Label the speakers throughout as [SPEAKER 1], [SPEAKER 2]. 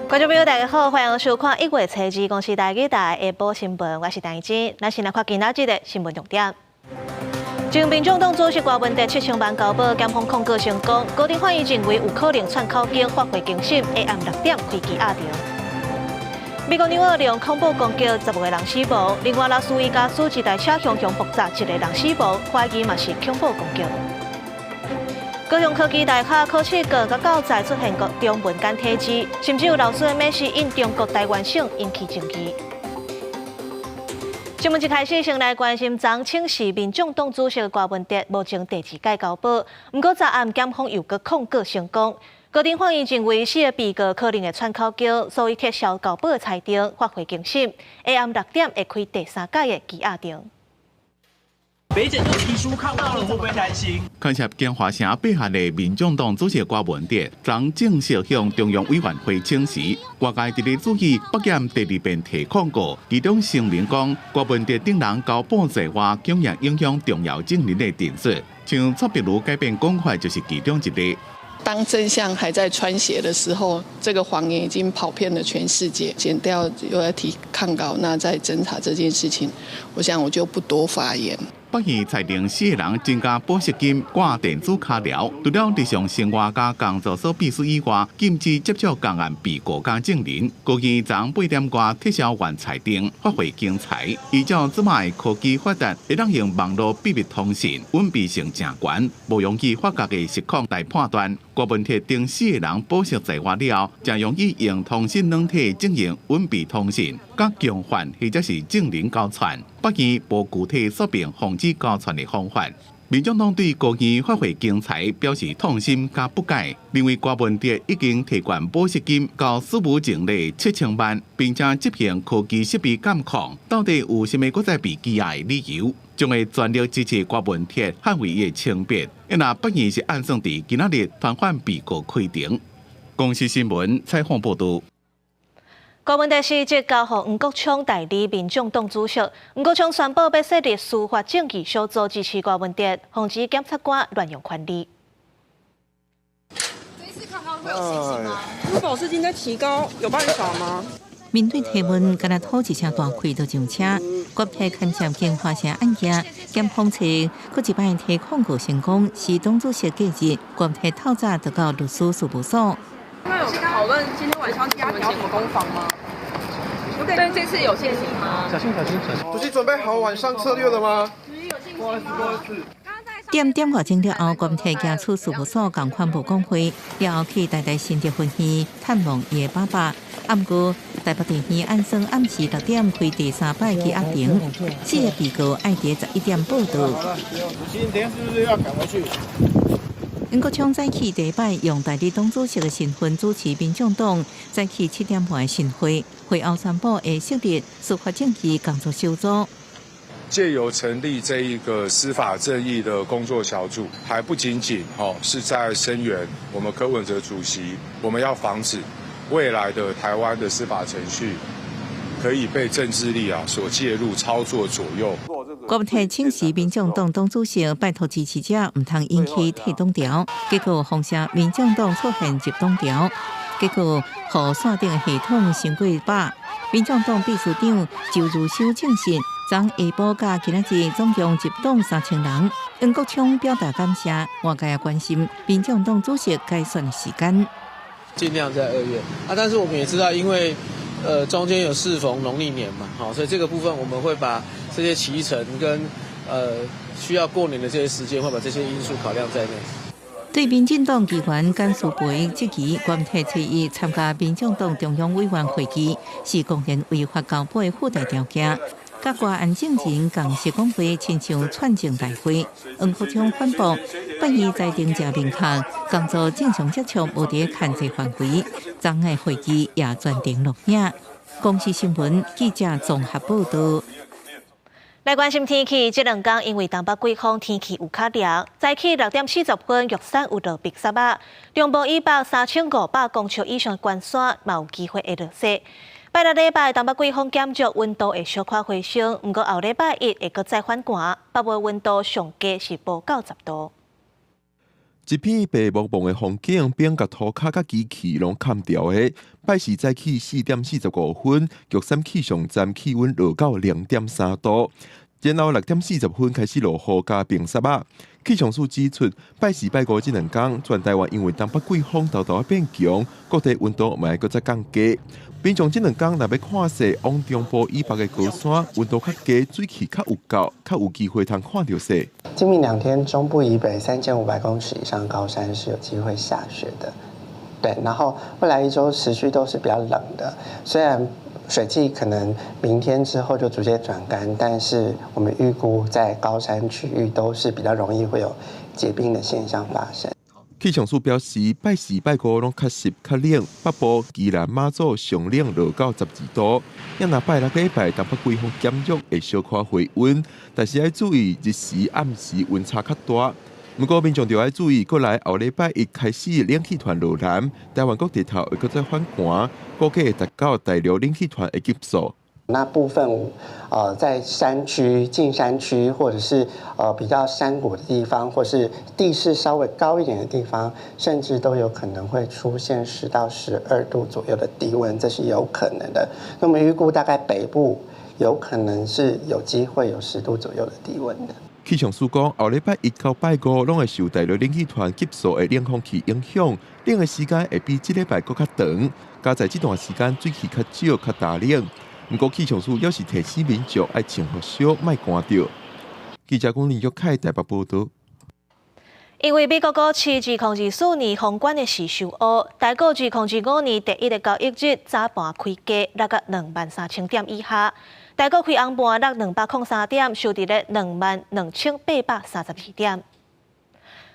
[SPEAKER 1] 觀眾朋友，大家好，歡迎收看1月初二公視台語台下晡新聞，我是陳芷。咱先來看今仔日的新聞重點。前民眾黨主席柯文哲7000萬交保，檢方控告成功，高等法院認為有可能串口供，發回重審，下暗6點開羈押庭。美國紐奧良恐怖攻擊15個人死亡，另外拉斯維加斯一台車雄雄爆炸，一個人死亡，懷疑嘛是恐怖攻擊。高雄科技大學考試卷佮教材出現國中文簡體字，甚至有老師的名是印中國臺灣省，引起爭議。新聞一開始，先來關心昨請辭民眾黨主席柯文哲，目前第二擺交保，毋過昨暗檢方又閣控告成功。高等法院認為四個被告可能會串口供，所以撤銷交保的裁定，發回重審。下暗6點會開第三擺的羈押庭。
[SPEAKER 2] 北檢又提出抗告了，會不會擔心？
[SPEAKER 3] 牽涉京華城八案的民眾黨主席柯文哲，昨正式向中央委員會請辭。外界佇咧注意北檢第二遍提控告，其中聲明講，柯文哲等人交保在外，恐驚影響重要證人的陳述。像蔡壁如改變講法，就是其中一例。
[SPEAKER 4] 當真相還在穿鞋的時候，這個謊言已經跑遍了全世界。檢調又要提抗告，那在偵查這件事情，我想我就不多發言。
[SPEAKER 3] 法院裁定四個人增加保釋金、掛電子跤鐐，除了日常生活佮工作所必須以外，禁止接觸共案被告佮證人。高院昨8點外撤銷原裁定，發回重裁。依照這擺科技發達，會當用網路秘密通訊，隱蔽性誠懸，無容易發覺的實況來判斷。柯文哲等四個人保釋在外了後，誠容易用通訊軟體進行隱蔽通訊，佮共犯或者是證人交串。法院無具體說明防止交串的方法。民眾黨對高院發回重裁表示痛心佮不解，認為柯文哲已經提懸保釋金到史無前例7000萬，並且執行科技設備監控，到底有啥物閣再被羈押的理由？將會全力支持柯文哲捍衛伊的清白。若法院是按算佇今仔日傳喚被告開庭。公視新聞採訪報導。
[SPEAKER 1] 柯文哲辭職交予黃國昌代理民眾黨主席，黃國昌宣布欲設立司法正義小組支持柯文哲，防止檢察官亂用權力。
[SPEAKER 5] 這一次抗告會有信心嗎？如果保釋金再提高，有辦法嗎？
[SPEAKER 6] 面對提問，敢若吐一聲大氣就上車。國提牽涉京華城案件，檢方揣閣一擺提控告成功，是黨主席繼任，國提透早就到律師事務所。
[SPEAKER 5] 那有討論今天晚上要怎麼攻防嗎？對這次有信心嗎？
[SPEAKER 7] 小心小心小心！
[SPEAKER 8] 主席準備好晚上策略了嗎？
[SPEAKER 7] 不好意思，不好意思。
[SPEAKER 6] 點點外鐘了後，郭提行出事務所，仝款無講話，了後去台大新竹分院探望伊的爸爸。毋過台北地院按算暗時6點開第三擺羈押庭，四個被告愛佇11點報到。
[SPEAKER 7] 主席，你等下是不是要趕回去？
[SPEAKER 6] 黃國昌早起第一擺用代理黨主席的身份主持民眾黨早起7點半的晨會，會後宣布會設立司法正義工作小組。
[SPEAKER 9] 借由成立這一個司法正義的工作小組，還不僅僅吼是在聲援我們柯文哲主席，我們要防止未來的台灣的司法程序可以被政治力啊所介入操作左右。
[SPEAKER 6] 郭台請辭民眾黨黨主席，拜託支持者毋通引起退黨潮，結果風聲民眾黨出現入黨潮，結果予線頂的系統傷過飽。民眾黨秘書長周如修證實，昨下晡佮今仔日總共入黨3000人。黃國昌表達感謝，外界也關心民眾黨主席改選的時間。
[SPEAKER 10] 盡量在2月啊，但是我們也知道，因為中間有適逢農曆年嘛，好，所以這個部分我們會把這些期程跟需要過年的這些時間，會把這些因素考量在內。
[SPEAKER 6] 對民進黨議員簡舒培質疑，關提初一參加民眾黨中央委員會議，是公然違法交保的附帶條件。佮掛案證人共識講話，親像串證大會。黃國昌反駁，法院裁定誠明確，工作正常接觸無佇限制範圍。昨下會議也全程錄影。公視新聞記者綜合報道。
[SPEAKER 1] 來關心天氣，這兩工因為東北季風，天氣有較涼。早起6點40分，玉山有落白雪仔，中部以北3500公尺以上懸山嘛有機會會落雪。拜六禮拜東北季風減弱，溫度會小可回升。毋過後禮拜一會閣再反寒，北部溫度上低是無到10度。
[SPEAKER 11] 一片白茫茫的風景，冰共塗跤佮機器攏崁著的。拜四早起4點45分，玉山氣象站氣溫落到0.3度，然後6點40分開始落雨加冰雪仔。氣象署指出，拜四、拜五這兩工，全台灣因為東北季風沓沓變強，各地溫度嘛會閣再降低。民眾這兩工若欲看雪，往中部以北的高山，溫度較低，水汽較有夠，較有機會通看著雪。
[SPEAKER 12] 今明兩天，中部以北3500公尺以上高山是有機會下雪的。對，然後未來一周持續都是比較冷的，雖然水汽可能明天之後就逐漸轉乾，但是我們預估在高山區域都是比較容易會有結冰的現象發生。
[SPEAKER 11] 氣象署表示，拜四、拜五攏較濕較冷，北部、宜蘭、馬祖上冷落到12度。啊若拜六禮拜東北季風減弱，會小可回溫，但是愛注意日時暗時溫差較大。毋過民眾著愛注意，過來後禮拜一開始冷氣團落南，台灣各地頭會閣再反寒，估計會達到大陸冷氣團的級數。
[SPEAKER 12] 那部分在山區、近山區，或者是比較山谷的地方，或是地勢稍微高一點的地方，甚至都有可能會出現10到12度左右的低溫，這是有可能的。那麼預估大概北部有可能是有機會有10度左右的低溫的。
[SPEAKER 11] 氣象署講，後禮拜一到拜五攏會受大陸冷氣團級數的冷空氣影響，冷的時間會比這禮拜閣較長。加在這段時間水汽較少、較焦冷。毋過氣象署猶是提醒民眾愛穿予少，莫寒著。記者龚林玉凱台北報導。
[SPEAKER 1] 因為美國股市2024年封關的時受烏，台股2025年第一个交易日早盤開低，落到23,000點以下。台股開紅盤落203點，收佇咧22,832點。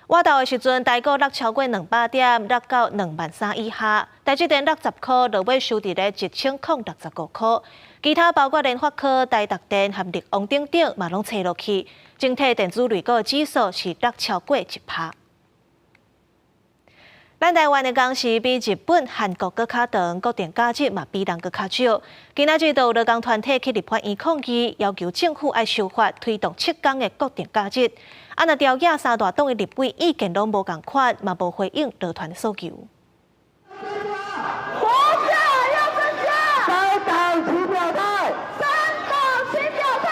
[SPEAKER 1] 倚晝的時陣，台股落超過200點，落到2萬3以下。台積電落10箍，落尾收佇咧1065箍。其他包括聯發科、台達電和力旺等等，嘛攏揣落去。整體電子類股指數是落超過1%。咱台灣的工時比日本、韓國閣較長，國定假日嘛比人閣較少。今仔日就有勞工團體去立法院抗議，要求政府愛修法推動7天的國定假日。啊，若朝野三大黨的立委意見攏無仝款，嘛無回應勞團訴求。
[SPEAKER 13] 國假要增加，三黨請表態，三黨請表態。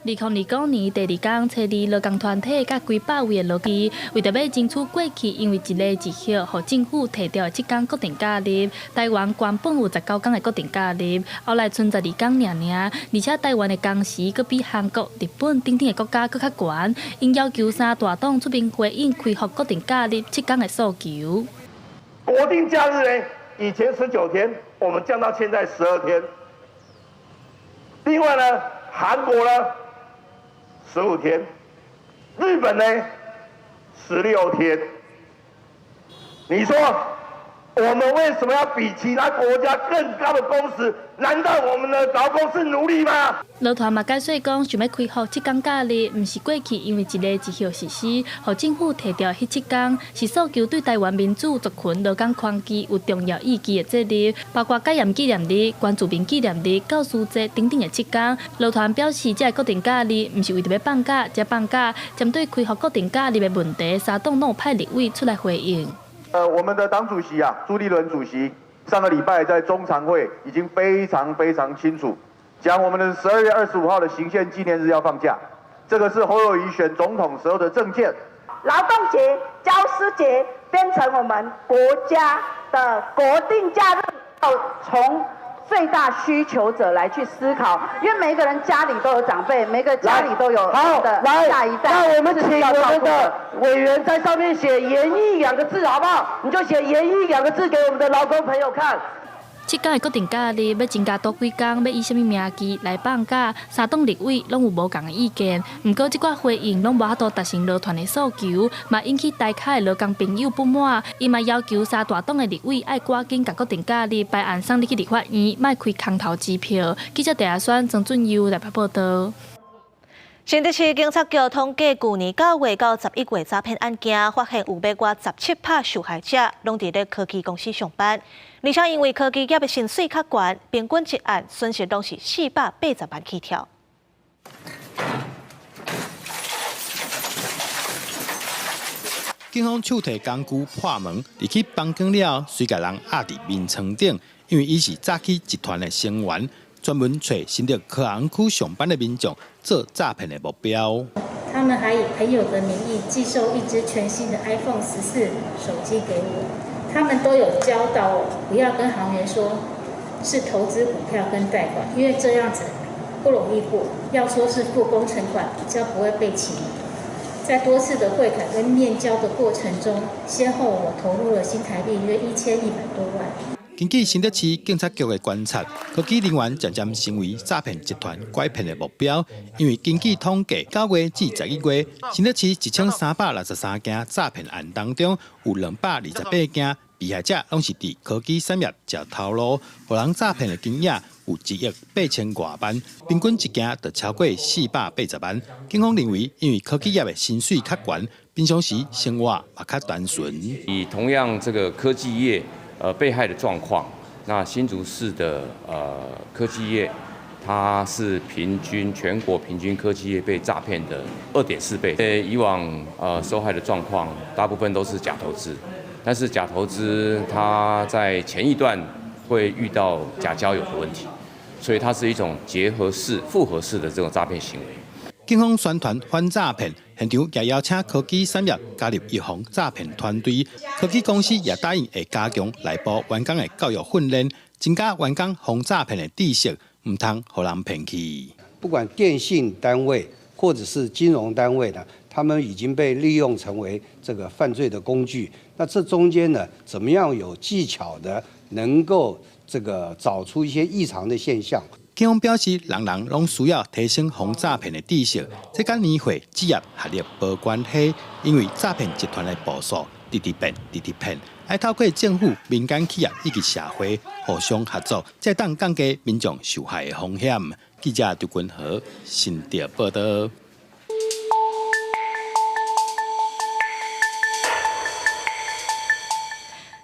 [SPEAKER 14] 2029年第二工，初二勞工團體佮幾百位的勞工，為著欲爭取過去因為一例一休，予政府提掉的7天國定假日。台灣原本有19天的國定假日，後來賰12天爾爾，而且台灣的工時閣比韓國、日本等等的國家閣較懸，𪜶要求三大黨出面回應恢復國定假日七天的訴求。
[SPEAKER 8] 國定假日呢？以前19天，我們降到現在12天。另外呢，韓國呢？15天，日本呢？16天。你說我們為什麼要比其他國家更高的工時？難道我們的勞工是奴隸嗎？
[SPEAKER 14] 勞團嘛解說講，想欲恢復七天假日，毋是過去因為一例一休實施，予政府提掉彼七天，是訴求對台灣民主族群勞工權益有重要意義的節日，包括解嚴紀念日、原住民紀念日、教師節等等的七天。勞團表示，這个國定假日毋是為著欲放假才放假，針對恢復國定假日的問題，三黨攏有派立委出來回應。
[SPEAKER 15] 我們的黨主席啊，朱立倫主席上個禮拜在中常會已經非常非常清楚，講我們的12月25號的行憲紀念日要放假，這個是侯友宜選總統時候的政見。
[SPEAKER 16] 勞動節、教師節變成我們國家的國定假日，要從最大需求者來去思考，因為每個人家裡都有長輩，每個家裡都有的下一代。
[SPEAKER 13] 那我們請我們的委員在上面寫“研議”兩個字，好不好？你就寫“研議”兩個字給我們的勞工朋友看。
[SPEAKER 14] 7天的國定假日欲增加多幾工，欲以啥物名義來放假？三黨立委攏有無仝的意見。毋過這寡回應攏無法度達成勞團的訴求，嘛引起台跤的勞工朋友不滿。伊嘛要求三大黨的立委愛趕緊共國定假日排案送入去立法院，莫開空頭支票。記者鄭阿宣、曾俊佑來報導。
[SPEAKER 1] 新竹市警察局統計，舊年9月到11月詐騙案件，發現有欲外17%受害者攏佇咧科技公司上班，而且因為科技業的薪水較懸，平均一案損失攏是480萬起跳。
[SPEAKER 17] 警方手提工具破門入去房間了後，隨共人壓佇眠床頂，因為伊是詐欺集團的成員，專門揣新竹科學園區上班的民眾做詐騙的目標。
[SPEAKER 18] 他們還以朋友的名義寄售一支全新的 iPhone 14手機給我，他們都有教導我不要跟行員說是投資股票跟貸款，因為這樣子不容易過。要說是付工程款，比較不會被起疑。在多次的匯款跟面交的過程中，先後我投入了新台幣約1100多萬。
[SPEAKER 17] 根據新竹市警察局的觀察，科技人員漸漸成為詐騙集團拐騙的目標。因為根據統計，9月至11月，新竹市1363件詐騙案當中，有228件被害者攏是佇科技產業食頭路，予人詐騙的金額有1億8千外萬，平均一件就超過480萬。警方認為，因為科技業的薪水較懸，平常時生活嘛較單純。
[SPEAKER 19] 以同樣這個科技業被害的狀況，那新竹市的科技業，它是平均全國平均科技業被詐騙的2.4倍。以往受害的狀況，大部分都是假投資，但是假投資它在前一段會遇到假交友的問題，所以它是一種結合式、複合式的這種詐騙行為。
[SPEAKER 17] 警方宣傳反詐騙，現場也邀請科技產業加入預防詐騙團隊。科技公司也答應會加強內部員工的教育訓練，增加員工防詐騙的知識，毋通予人騙去。
[SPEAKER 20] 不管電信單位或者是金融單位呢，他們已經被利用成為這個犯罪的工具。那這中間呢，怎麼樣有技巧的能夠這個找出一些異常的現象？
[SPEAKER 17] 警方表示，人人攏需要提升防詐騙的知識，這佮年歲、職業、學歷無關係，因為詐騙集團的步數直直變、直直騙，愛透過政府、民間企業以及社會互相合作，才會當降低民眾受害的風險。記者周君豪新竹報道。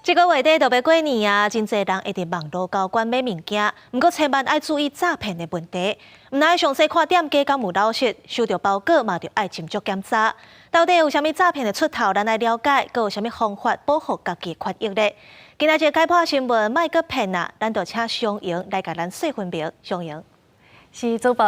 [SPEAKER 1] 這個月底就欲過年啊，真濟人會佇網路交關買物件，毋過千萬愛注意詐騙的問題，毋但愛詳細看店家敢有老實，收著包裹嘛，著愛斟酌檢查。到底有啥物詐騙的出頭，咱愛了解，閣有啥物方法保護家己的權益咧？今仔日解剖新聞，莫閣騙啊！咱就請雙瑩來共咱說分明。雙瑩。
[SPEAKER 21] 是主播，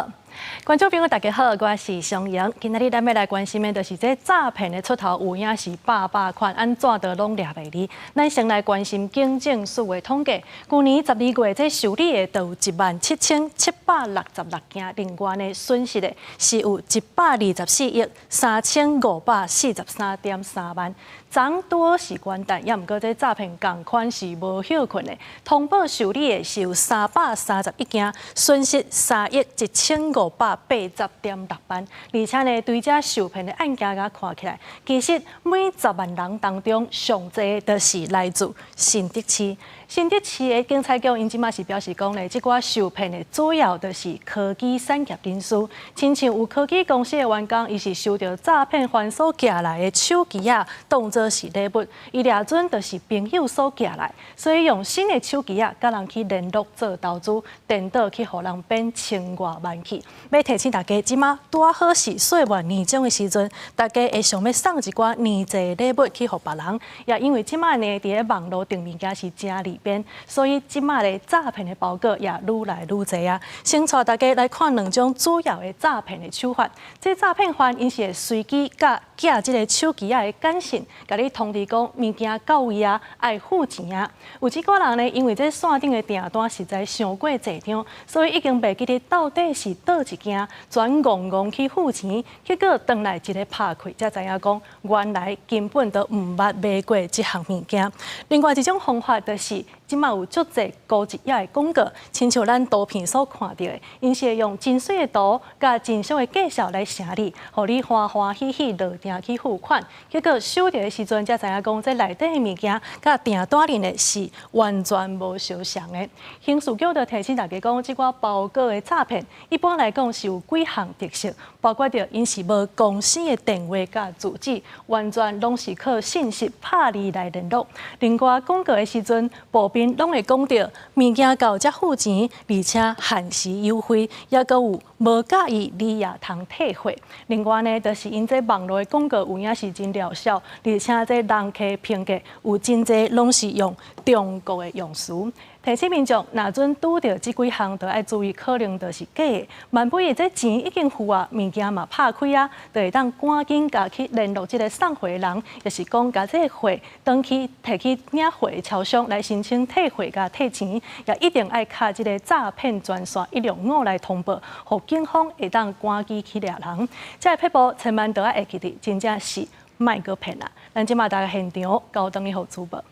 [SPEAKER 21] 觀眾朋友大家好，我是雙瑩。今仔日咱欲來關心的，就是這詐騙的出頭有影是百百款，按怎都攏掠袂離。咱先來關心警政署的統計，舊年12月這受理的就有17766件，另外呢損失的是有124億3543.3萬。昨拄是元旦，猶毋過這詐騙仝款是無歇睏的。通報受理的是有331件，損失3億1580.6萬。而且呢，對這受騙的案件共看起來，其實每10萬人當中，上濟就是來自新竹市。新竹市的警察局𪜶這馬是表示講咧，這寡受騙的主要就是科技產業人士，親像有科技公司的員工，伊是收著詐騙犯所寄來的手機仔，當做是禮物，伊掠準就是朋友所寄來，所以用新的手機仔，佮人去聯絡做投資，顛倒去予人騙千外萬去。欲提醒大家，這馬拄仔好是歲末年終的時陣，大家會想欲送一寡年節禮物去予別人，也因為這馬呢，佇咧網路訂物件是誠利便，所以這馬咧詐騙的包裹也愈來愈濟啊。先帶大家來看兩種主要的詐騙的手法。這詐騙犯𪜶是會隨機佮寄這个手機仔的簡訊，共你通知講物件到位啊，愛付錢啊。有這寡人呢，因為這線頂的訂單實在傷過濟張，所以已經袂記得到底是佗一件，全戇戇去付錢，結果轉來一个拍開，才知影講原來根本都毋捌買過這項物件。另外一種方法就是，這馬有足濟高質的廣告，親像咱圖片所看著的，𪜶是會用真媠的圖佮真俗的介紹來晟你，予你歡歡喜喜落訂去付款。結果收著的時陣，才知影講這內底的物件佮訂單裡的是完全無相像的。刑事局就提醒大家講，這寡包裹的詐騙，一般來講是有幾項特色，包括著𪜶是無公司的電話佮住址，完全攏是靠信息拍字來聯絡。另外廣告的時陣，步面攏會講著物件到才付錢，而且限時優惠，抑閣有無佮意你也通退貨。另外呢，就是𪜶這網路的廣告有影是真療效，而且這人客評價有真濟攏是用中國的用詞。提醒民眾，若準拄著這幾項，就愛注意，可能就是假的。萬不伊這錢已經付啊，物件嘛拍開啊，就會當趕緊共去聯絡這个送貨的人，抑是講共這个貨轉去提去領貨的超商來申請退貨佮退錢，也一定愛敲這个詐騙專線165來通報，予警方會當趕緊去掠人。這个撇步千萬著愛會記得，真正是莫閣騙啊！咱這馬逐个現場交轉去予主播。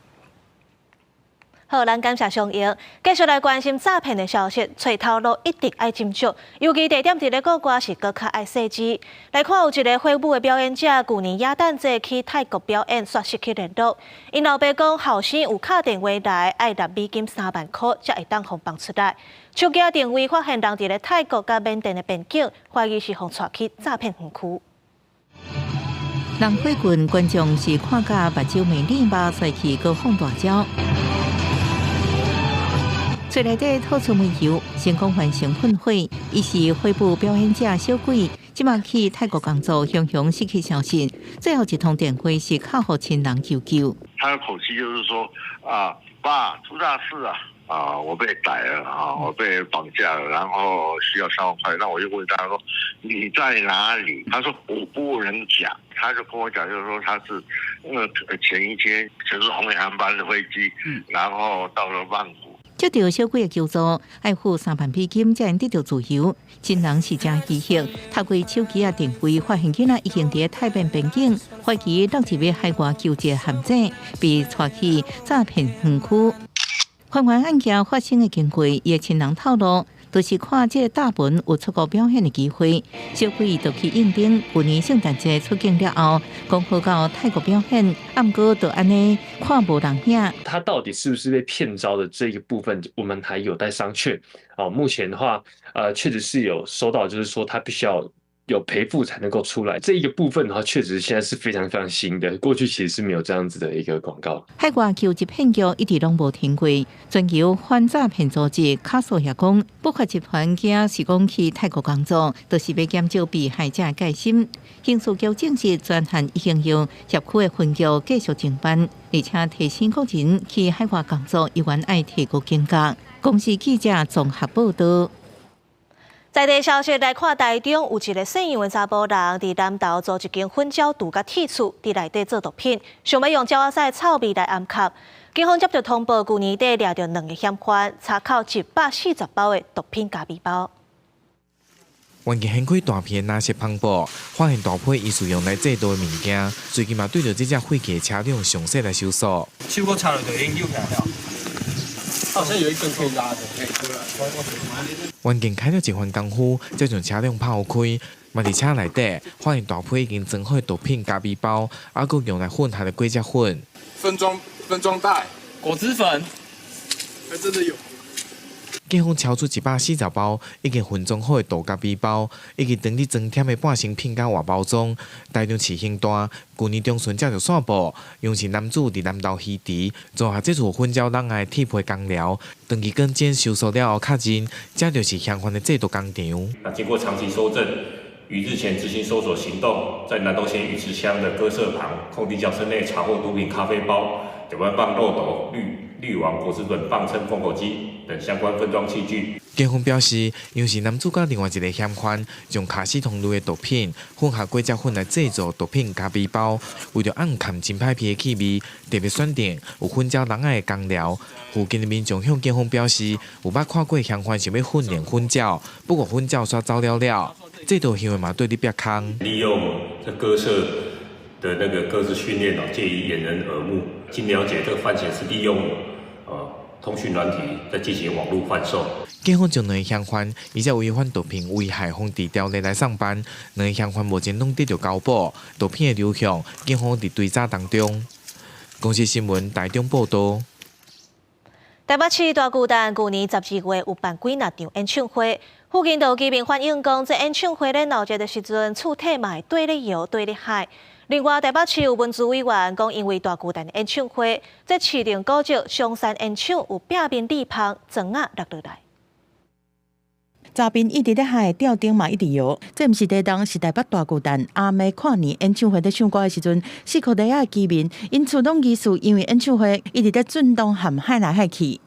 [SPEAKER 1] 好，咱感謝上英，繼續來關心詐騙的消息，揣頭路一定愛斟酌，尤其地點佇咧國外是閣較愛細緻。來看有一个火舞的表演者，舊年耶誕節去泰國表演，煞失去聯絡。𪜶老爸講後生有敲電話來，愛納美金3萬箍，才會當予放出來。手機定位發現人佇咧泰國佮緬甸的邊境，懷疑是予帶去詐騙園區。
[SPEAKER 6] 人火棍觀眾是看甲目睭美麗目帥氣，閣放大招。厝內底吐出煤球，成功完成噴火。伊是火舞表演者小鬼，這馬去泰國工作，雄雄失去消息。最後一通電話是敲予親人求救。
[SPEAKER 2] 他的口氣就是說：啊，爸，出大事啊！啊，我被逮了啊，我被綁架了，然後需要3萬塊。那我就問他說：你在哪裡？他說我不能講。他就跟我講，就是說他是前一天就是紅眼航班的飛機，然後到了曼谷。
[SPEAKER 6] 接到小鬼的求助，愛付3萬美金才能得到自由。親人是誠喜慶，透過手機仔定位，發現囡仔已經佇泰緬邊境，懷疑落入海外求職陷阱，被帶去詐騙園區。還原案件發生的經過，伊的親人透露，就是看這个大文有出國表演的機會，小鬼就去應徵。舊年聖誕節出境了後，講好到泰國表演，毋過就按呢看無人影。
[SPEAKER 22] 他到底是不是被騙招的這個部分，我們還有待商榷。哦，目前的話，確實是有收到，就是說他必須要有賠付才能夠出來。這一個部分的話，確實現在是非常非常新的，過去其實是沒有這樣子的一個廣告。
[SPEAKER 6] 海外求職騙局一直攏無停過，全球反詐騙組織卡索也講，不法集團驚是講去泰國工作，就是欲減少被害者戒心。刑事局證實，專案已經由協區的分局繼續偵辦，而且提醒國人去海外工作，猶原愛提高警覺。公視記者綜合報導。
[SPEAKER 1] 在地消息來看，台中有一个姓楊的查埔人，佇南投租一間粉鳥櫥佮鐵厝，佇內底做毒品，想欲用鳥仔屎的臭味來掩蓋。警方接著通報，舊年底掠著兩个嫌犯，查扣140包的毒品咖啡包。
[SPEAKER 23] 環境掀開大片的藍色帆布，發現大批疑似用來製毒的物件，隨即嘛對著這隻廢棄的車輛詳細來搜索。
[SPEAKER 7] 手閣插落就已經扭起來了。好像有一根可以拉的，可以出來。
[SPEAKER 23] 環境開了一番功夫，才將車輛拋開。嘛佇車內底發現大批已經裝好的毒品咖啡包，還閣用來混合的果汁粉。
[SPEAKER 7] 分裝袋、
[SPEAKER 24] 果汁粉，
[SPEAKER 7] 還真的有。
[SPEAKER 23] 警方搜出140包已經分裝好的毒咖啡包，以及當日裝添的半成品佮外包裝。台中市刑大舊年中旬才就宣布，楊姓男子佇南投魚池租下這處粉鳥籠的鐵皮工寮，長期跟監搜索了後確認，這就是嫌犯的製毒工廠。
[SPEAKER 25] 那經過長期搜證，於日前執行搜索行動，在南投縣魚池鄉的鴿舍旁空地窖車內查獲毒品咖啡包、9萬磅漏斗、綠王果汁粉、磅秤、封口機等相關分裝器具。
[SPEAKER 23] 警方表示，楊姓男子佮另外一个嫌犯，將卡司酮類的毒品混合果汁粉來製作毒品咖啡包，為著掩蓋真歹鼻的氣味，特別選定有粉鳥籠仔的工寮。附近的民眾向警方表示，有捌看過嫌犯想欲訓練粉鳥，不過粉鳥煞走了了，這道行為嘛對咧煏空。
[SPEAKER 25] 利用這鴿舍的那個鴿子訓練哦，借以掩人耳目。經了解，這個犯嫌是利用通訊軟體在進行網路販售。
[SPEAKER 23] 警方將兩個嫌犯依照違反毒品危害防治條例來送辦，兩個嫌犯目前攏得著交保，毒品的流向，警方佇追查當中。公視新聞台中報導。
[SPEAKER 1] 台北市大巨蛋舊年12月有辦幾若場演唱會，附近就有居民反映講，這演唱會咧鬧熱的時陣，厝體嘛會綴咧搖、綴咧海。另外，台北市有文資委員講，因為大巨蛋演唱會，這市定古蹟松山煙廠有壁面裂縫，磚仔落落來。
[SPEAKER 3] 閘邊一直咧海吊燈嘛一直搖，這毋是地動，是台北大巨蛋阿妹跨年演唱會咧唱歌的時陣，四箍底仔的居民𪜶厝攏疑似因為演唱會一直咧震動和海來海去。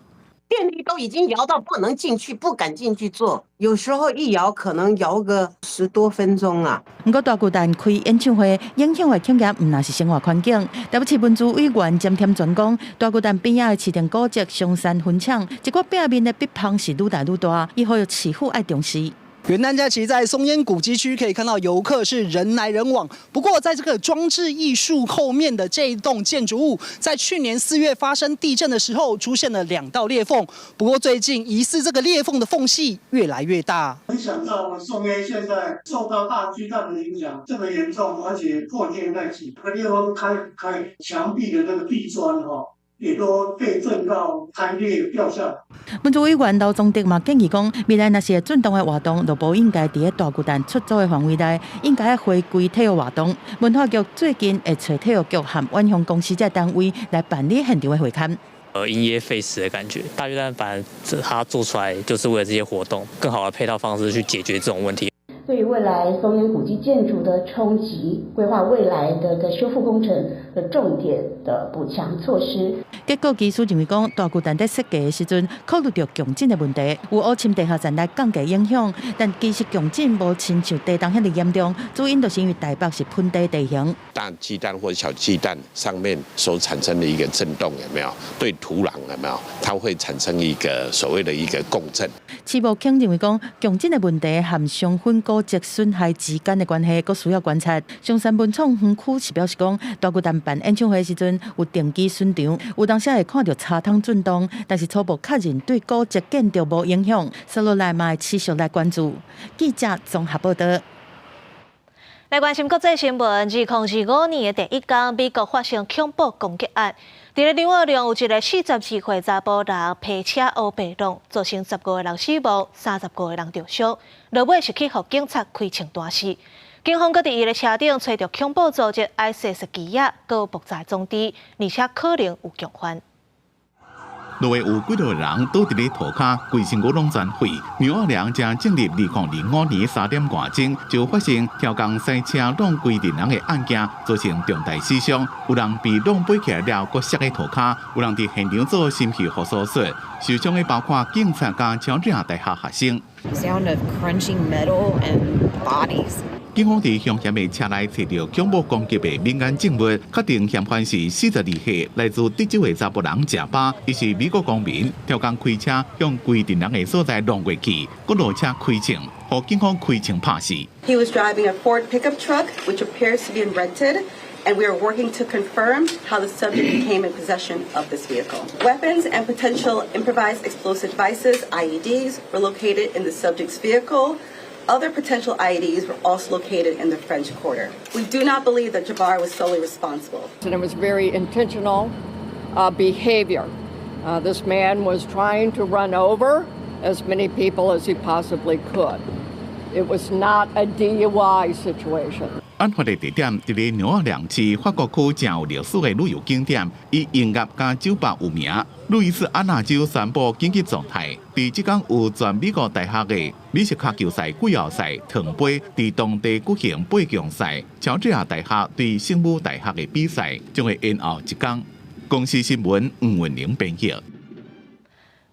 [SPEAKER 4] 電梯都已經搖到不能進去，不敢進去坐。有時候一搖可能搖個10多分鐘啊。
[SPEAKER 3] 毋過大巨蛋開演唱會，影響的恐驚毋但是生活環境。台北市文資委員詹添全講，大巨蛋邊仔的市定古蹟松山分廠，這個壁面的壁縫是愈來愈大，伊呼籲市府愛重視。
[SPEAKER 5] 元旦假期在松煙古蹟區可以看到遊客是人來人往。不過，在這個裝置藝術後面的這一棟建築物，在去年4月發生地震的時候，出現了兩道裂縫。不過，最近疑似這個裂縫的縫隙越來越大。
[SPEAKER 9] 沒想到我們松煙現在受到大巨蛋的影響這麼嚴重，而且破裂在即。這個裂縫開開牆壁的那個地磚哈，也都被震到開裂掉下來。
[SPEAKER 3] 文資委員劉宗德嘛建議講，未來若是會震動的活動，就無應該佇咧大巨蛋出租的範圍內，應該回歸體育活動。文化局最近會揣體育局和遠雄公司這單位來辦理現場的會勘。
[SPEAKER 24] 因噎廢食的感覺，大巨蛋反而它做出來就是為了這些活動，更好的配套方式去解決這種問題。
[SPEAKER 26] 對於未來松煙古蹟建築的衝擊，規劃未來的個修復工程的重點的補強措施。
[SPEAKER 3] 結果技師認為講，大巨蛋在設計的時陣考慮到強震的問題，有烏深地下層來降低影響，但其實強震無親像地動遐爾嚴重，主因就是因為台北是盆地地形。
[SPEAKER 27] 大巨蛋或者小巨蛋上面所產生的一個震動，有沒有對土壤有沒有？它會產生一個所謂的一個共振。
[SPEAKER 3] 市務卿認為講，強震的問題和松煙古蹟損害之間的關係，閣需要觀察。松山文創園區是表示講，大巨蛋辦演唱會時陣有定期巡場，有當時會看著車窗震動，但是初步確認對古蹟建築無影響。接落來嘛會持續來關注。記者綜合報道。
[SPEAKER 1] 來關心國際新聞，2025年的第一工，美國發生恐怖攻擊案。佇咧紐奧良有一个42歲查埔人騎車烏白挵，造成15個人死亡，35個人著傷。落尾是去予警察開槍彈死。警方閣佇伊的車頂揣著恐怖組織 ISIS 旗仔，閣有爆炸裝置，而且可能有共犯。
[SPEAKER 28] 路會有幾多人倒佇咧塗跤，規身軀攏全毀。紐奧良正進入2025年3點外鐘，就發生超工賽車挵規陣人的案件，造成重大死傷。有人被挵飛起來了，閣摔佇塗跤；有人佇現場做心肺復甦術。受傷的包括警察佮喬治亞大學學生。
[SPEAKER 29] Sound of crunching metal and bodies.
[SPEAKER 28] 警方佇兇嫌的車內揣著恐怖攻擊的敏感證物，確定嫌犯是42歲來自德州的查埔人賈巴，伊是美國公民，超工開車向規陣人的所在挵過去，閣落車開槍，予警方開槍拍死。
[SPEAKER 30] He was driving a Ford pickup truck, which appears to be rented, and we are working to confirm how the subject became in possession of this vehicle. Weapons and potential improvised explosive devices, IEDs, were located in the subject's vehicle. Other potential IEDs were also located in the French Quarter. We do not believe that Jabbar was solely responsible.
[SPEAKER 31] And it was very intentional behavior. This man was trying to run over as many people as he possibly could. It was not a DUI situation.
[SPEAKER 28] 案發的地點佇咧紐奧良市法國區誠有歷史的旅遊景點，以音樂佮酒吧有名。路易斯安那州宣布緊急狀態。佇這工有全美國大學的美式跤球賽季後賽糖杯佇當地舉行八強賽，喬治亞大學對聖母大學的比賽將會延後一工。公視新聞吳文玲編譯。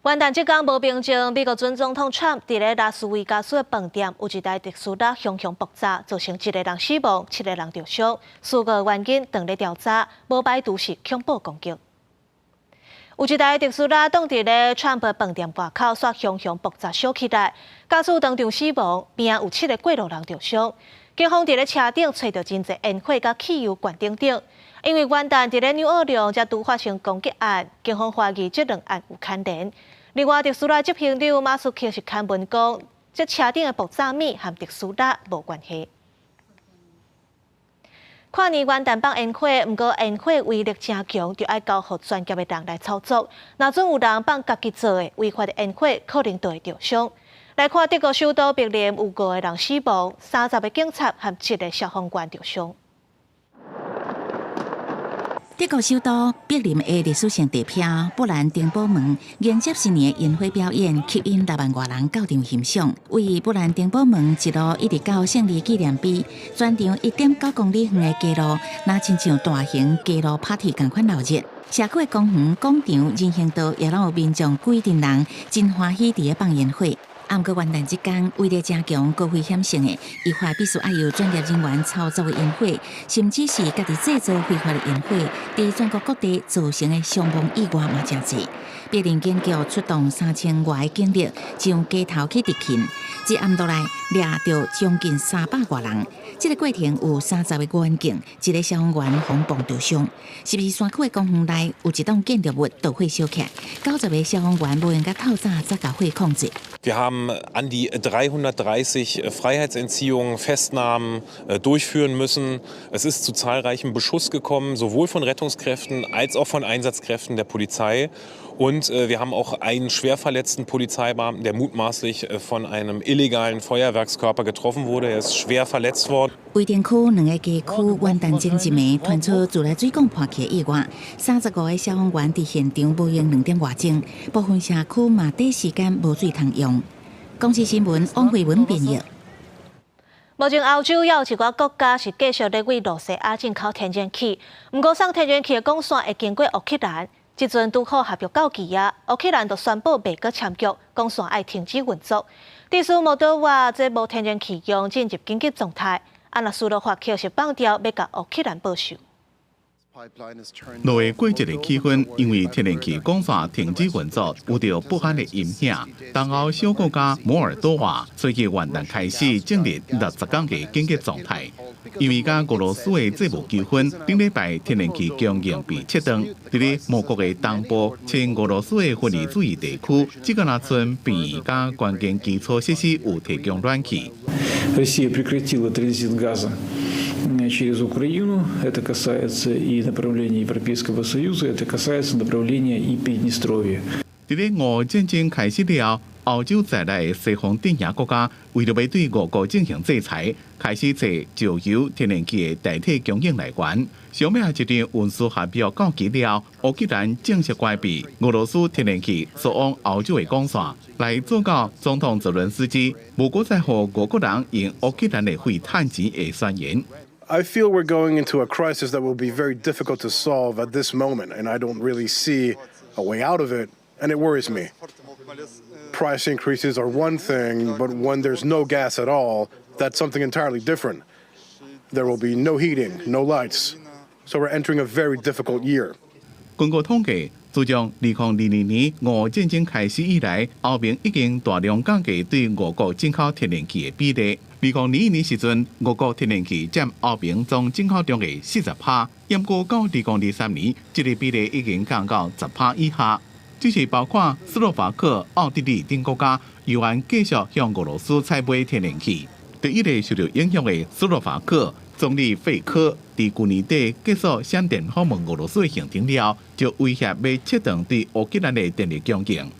[SPEAKER 1] 元旦這工無平靜，美國準總統川普佇咧拉斯維加斯的飯店有一台特斯拉雄雄爆炸，造成一个人死亡，七个人著傷，事故原因正咧調查，無排除是恐怖攻擊。有一台特斯拉擋佇咧川普飯店外口，煞雄雄爆炸燒起來，駕駛當場死亡，邊仔有七个過路人著傷。警方佇咧車頂揣著真濟煙火佮汽油罐等等。因為元旦佇咧紐奧良才拄發生攻擊案，警方懷疑這兩案有牽連。另外，特斯拉執行長馬斯克是牽文講，這車頂的爆炸物和特斯拉無關係。跨年元旦放煙火，毋過煙火威力誠強，就愛交予專業的人來操作。若準有人放家己做的違法的煙火，可能就會著傷。來看德國首都柏林有五個人死亡，30個警察和一个消防員著傷。
[SPEAKER 6] 德國首都柏林的歷史性地標布蘭登堡門迎接新年煙火表演，吸引6萬外人到場欣賞。位布蘭登堡門一路一直到勝利紀念碑，全長1.9公里遠的街路，若親像大型街路 party 仝款鬧熱。社區的公園、廣場、人行道也攏有民眾幾陣人真歡喜佇咧放煙火。毋過元旦這工，威力誠強、高危險性的，依法必須愛由專業人員操作的煙火，甚至是家己製造非法的煙火，佇全國各地造成的傷亡意外嘛誠濟。柏林警局出動3000外个警力，上街頭去執勤，一暗落來掠著將近300外人。這个過程有30個員警，一个消防員予碰著傷。12山區的公園內有一棟建築物著火燒起來，90個消防員無閒共透早才共火控制。
[SPEAKER 8] Wir haben an die 330 Freiheitsentziehungen, Festnahmen durchführen müssen. Es ist zu zahlreichem Beschuss gekommen, sowohl von Rettungskräften als auch von Einsatzkräften der Polizei. Und wir haben auch einen schwer verletzten Polizeibeamten, der mutmaßlich von einem illegalen Feuerwerkskörper getroffen wurde. Er ist schwer verletzt worden.
[SPEAKER 6] 威定區兩个街區元旦前一暝傳出自來水管破去的意外，35個消防員佇現場無閒2點外鐘，部分社區嘛短時間無水通用。公視新聞王慧文編譯。
[SPEAKER 1] 目前歐洲猶有一寡國家是繼續咧對露西亞進口天然氣，毋過送天然氣的管線會經過烏克蘭。這陣拄好合約到期啊，烏克蘭就宣布袂閣簽約，管線愛停止運作。致使摩多瓦這無天然氣用進入緊急狀態。啊，若斯洛伐克是放調欲共烏克蘭報仇。
[SPEAKER 28] 落月過節的氣氛，因為天然氣管線停止運作，有著不安的陰影。東歐小國家摩爾多瓦，隨著元旦開始進入60天的緊急狀態，因為佮俄羅斯的債務糾紛，頂禮拜天然氣供應被切斷。佇咧摩國的東部，親俄羅斯的分離主義地區，這个若賰病院佮關鍵基礎設施有提供暖氣。
[SPEAKER 10] Россия прекратила транзит газа через Украину. Это касается и направления Европейского Союза, это касается направления и Приднестровья.
[SPEAKER 28] 佇咧俄烏戰爭開始了後，歐洲在內的西方陣營國家為著欲對俄國進行制裁，開始揣石油、天然氣的代替供應來源。上尾一張運輸合約到期了，烏克蘭正式關閉俄羅斯天然氣輸往歐洲的管線，來做到總統澤倫斯基無閣再予俄國人用烏克蘭的廢趁錢的宣言。
[SPEAKER 11] I feel we're going into a crisis that will be very difficult to solve at this moment, and I don't really see a way out of it, and it worries me. Price increases are one thing, but when there's no gas at all, that's something entirely different. There will be no heating, no lights. So we're entering a very difficult year.
[SPEAKER 28] 根據統計，自從2022年俄烏戰爭開始以來，歐盟已經大量降低對俄國進口天然氣的比例。2021年時陣，俄國天然氣佔歐盟總進口量的40%，毋過到2023年，這个比例已經降到10%以下。這是包括斯洛伐克、奧地利等國家，猶原繼續向俄羅斯採買天然氣。第一个受到影響的斯洛伐克總理費科，佇舊年底結束閃電訪問俄羅斯的行程了，就威脅欲切斷對烏克蘭的電力供應。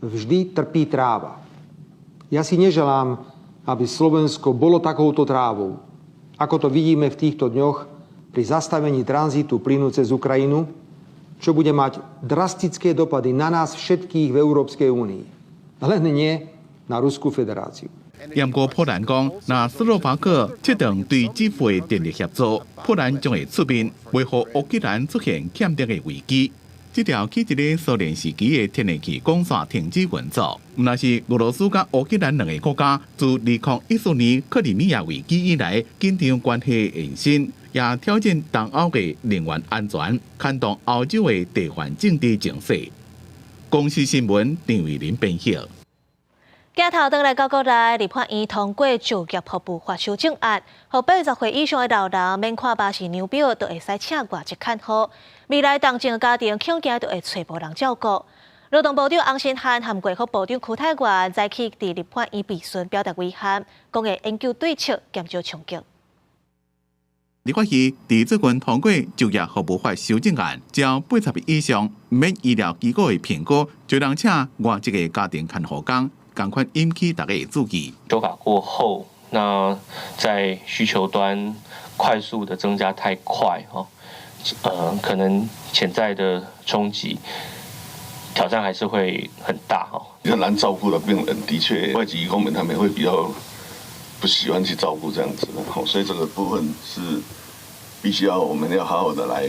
[SPEAKER 12] Vždy trpí tráva. Ja si neželám, aby Slovensko bolo takouto trávou, ako to vidíme v týchto dňoch pri zastavení tranzitu plynu cez Ukrajinu, čo bude mať drastické dopady na nás všetkých v Európskej únii. Len nie na Ruskú federáciu.
[SPEAKER 28] 毋過波蘭講，若斯洛伐克切斷對基輔的電力協助，波蘭將會出面維護烏克蘭出現欠電的危機。這條起佇咧蘇聯時期的天然氣管線停止運作，毋但是俄羅斯佮烏克蘭兩个國家自2014年克里米亞危機以來緊張關係延伸，也挑戰東歐的能源安全，牽動歐洲的地緣政治情勢。公視新聞張偉林編譯。
[SPEAKER 1] 鏡頭轉來到國內，立法院通過就業服務法修正案，予80歲以上的老人免看巴氏量表，就會使請外籍看護。未來重症家庭恐驚就會揣無人照顧。勞動部長洪申翰和衛福部長邱泰源早起佇立法院備詢，表達遺憾，講會研究對策，減少衝擊。
[SPEAKER 28] 立法院佇最近通過就業服務法修正案，只要80歲以上免醫療機構的評估，就通請外籍的家庭看護工。仝款引起大家的注意。
[SPEAKER 13] 修法過後，那在需求端快速的增加太快，哈，
[SPEAKER 2] 可能潛在的衝擊挑戰還是會很大哦。
[SPEAKER 13] 比較難照顧的病人，的確外籍移工們他們會比較不喜歡去照顧這樣子的，所以這個部分是必須要我們要好好的來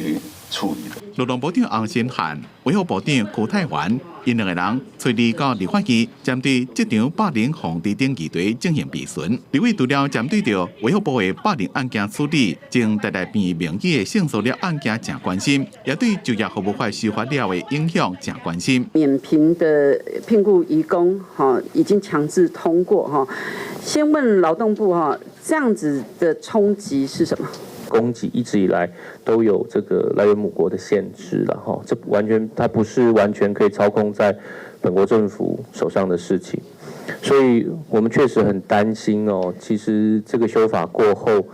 [SPEAKER 13] 處理的。
[SPEAKER 28] 勞動部長洪申翰、衛福部長邱泰源，𪜶兩个人揣二到立法院，針對職場霸凌防治等議題進行備詢。立委除了針對著衛福部的霸凌案件處理，前台大病院名醫的性騷擾案件誠關心，也對就業服務法修法了的影響誠關心。
[SPEAKER 14] 免評的聘僱移工，哈，已經強制通過，哈。先問勞動部，哈，這樣子的衝擊是什麼？
[SPEAKER 2] 供給一直以來都有這個來源母國的限制了哈，這完全它不是完全可以操控在本國政府手上的事情，所以我們確實很擔心哦。其實這個修法過後，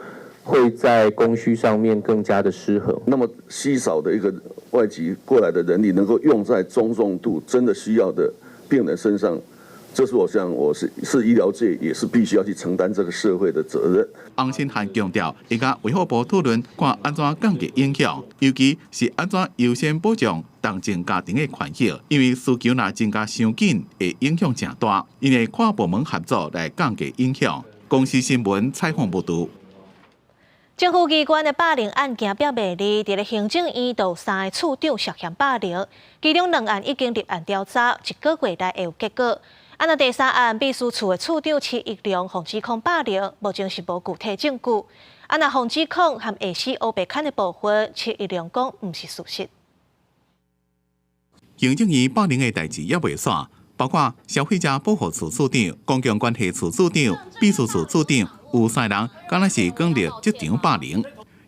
[SPEAKER 2] 會在供需上面更加的失衡。
[SPEAKER 13] 那麼稀少的一個外籍過來的人力，能夠用在中重度真的需要的病人身上。這是我想，我是醫療界，也是必須要去承擔這個社會的責任。
[SPEAKER 28] 洪申翰強調，會佮衛福部討論看按怎降低影響，尤其是按怎優先保障單親家庭的權益，因為需求若增加傷緊，會影響誠大。𪜶會跨部門合作來降低影響。公視新聞採訪報導。
[SPEAKER 1] 政府機關的霸凌案件表袂離，佇咧行政院就有三个處長涉嫌霸凌，其中兩案已經立案調查，一個月內會有結果。啊，若第三案秘書處的處長徐益良予指控霸凌，目前是無具體證據。啊，若予指控和下死烏白崁的部分，徐益良講毋是事實。
[SPEAKER 28] 行政院霸凌的代誌猶未煞，包括消費者保護處處長、公共關係處處長、秘書處處長，有三个人敢若是經歷職場霸凌。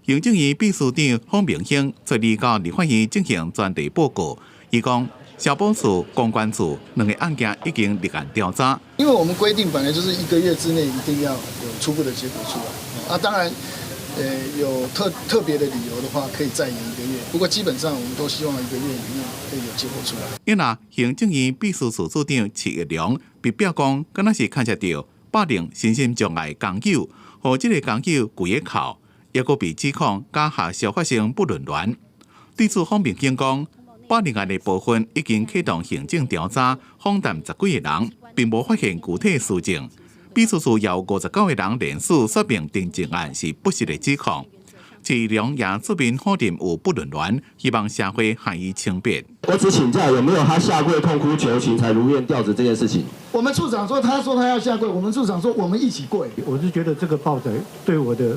[SPEAKER 28] 行政院秘書長方明興昨日到立法院進行專題報告，伊講。消保處、公關處兩个案件已經立案調查。
[SPEAKER 15] 因為我們規定本來就是一個月之內一定要有初步的結果出來。啊，當然，有特別的理由的話，可以再延一個月。不過基本上我們都希望一個月以內可以有結果出來。
[SPEAKER 28] 因為行政院秘書處處長徐益良被表講，敢若是牽涉著霸凌身心障礙工友，予這个工友規个哭，抑閣被指控佮下屬發生不倫戀。對此方明興講，霸凌案的部分已經啟動行政調查，訪談十幾个人，並無發現具體事證。秘書處有59个人聯署說明訂正案是不實的指控。徐益良也出面否認有不倫戀，希望社會還伊清白。
[SPEAKER 16] 我只請教有沒有他下跪痛哭求情才如願調職這件事情？
[SPEAKER 15] 我們處長說，他說他要下跪，我們處長說我們一起跪。
[SPEAKER 9] 我是覺得這個報載對我的